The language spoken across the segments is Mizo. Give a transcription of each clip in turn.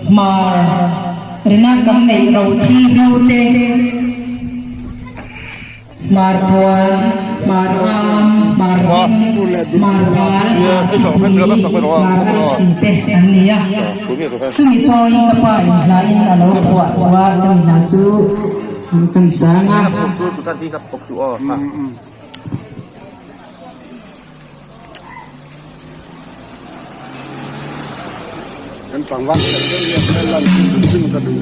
Hmar rina kan neih ro thil hlu te, Hmar puan, Hmar am, Hmar hming, Hmar val, Hmar thipui, Hmar arsi te an ni a. Chumi chawiin ka pa in hla in a lo phuah chu a, chumi hla chu an kan sang a. Kan tlangval khat deuh hi a hmel lan hrim hrim ka duh.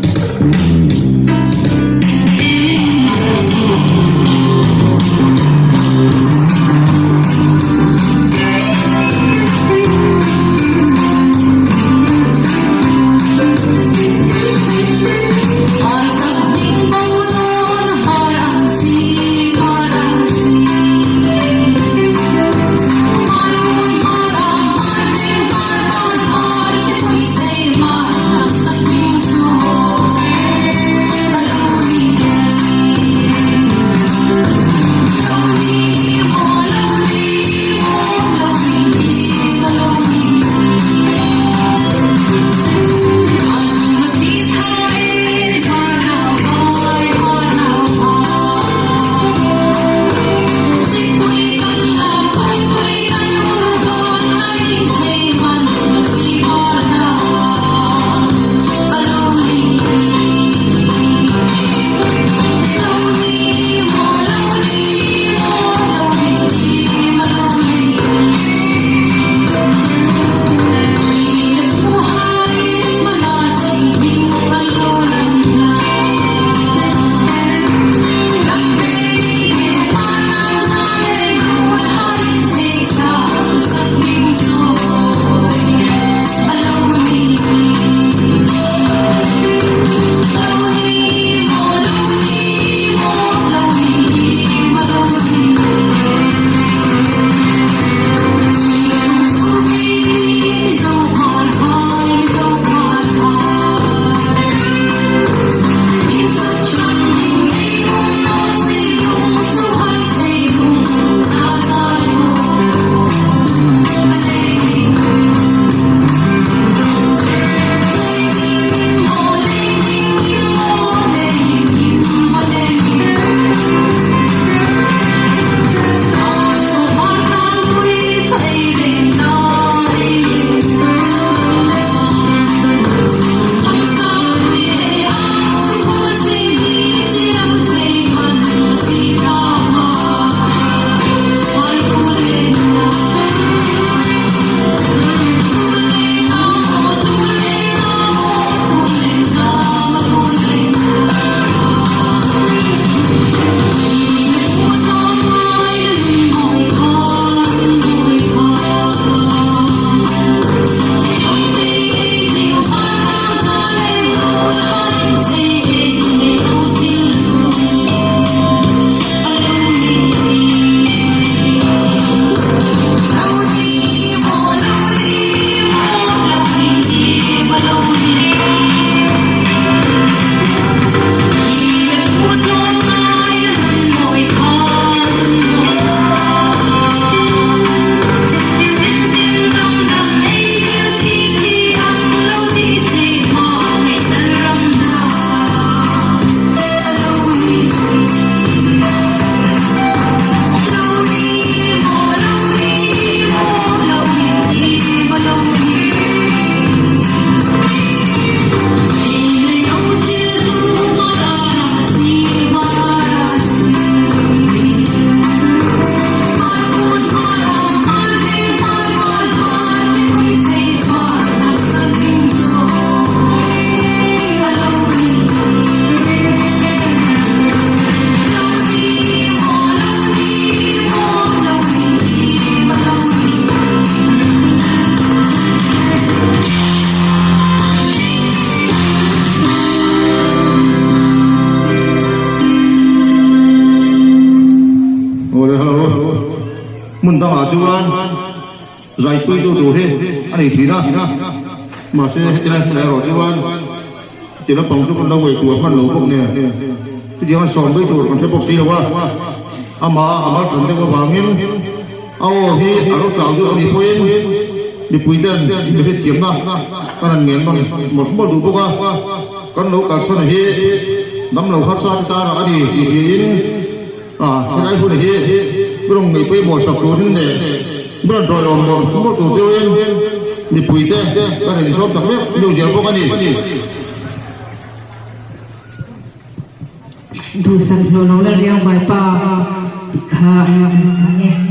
Awle hello hmun dangah chuan zaipui tu tur hi a nei thin a mahse heti lai hmunah erawh chuan ti lampang chu kan lo ngaihtuah hman lo bawk nen chutiang a sawm mai tur kan hre bawk si lo a amah a mal tan deuh avangin a aw hi a lo chau deuh a nih pawhin. Mipui ten mi hrethiamna kan han ngen nawn mawlh mawlh duh bawk a, kan lo kalchhawn hi damlo harsa te tarah a ni tih hriain helai hun hi rawn ngaih pawimawh sak turin leh rawn tawiawm mawlh mawlh tur cheuhin mipui te kan inzawm tak meuh meuh zel bawk a ni. Duhsak hlawh lo la riang vai pa tih kha kan sa nge.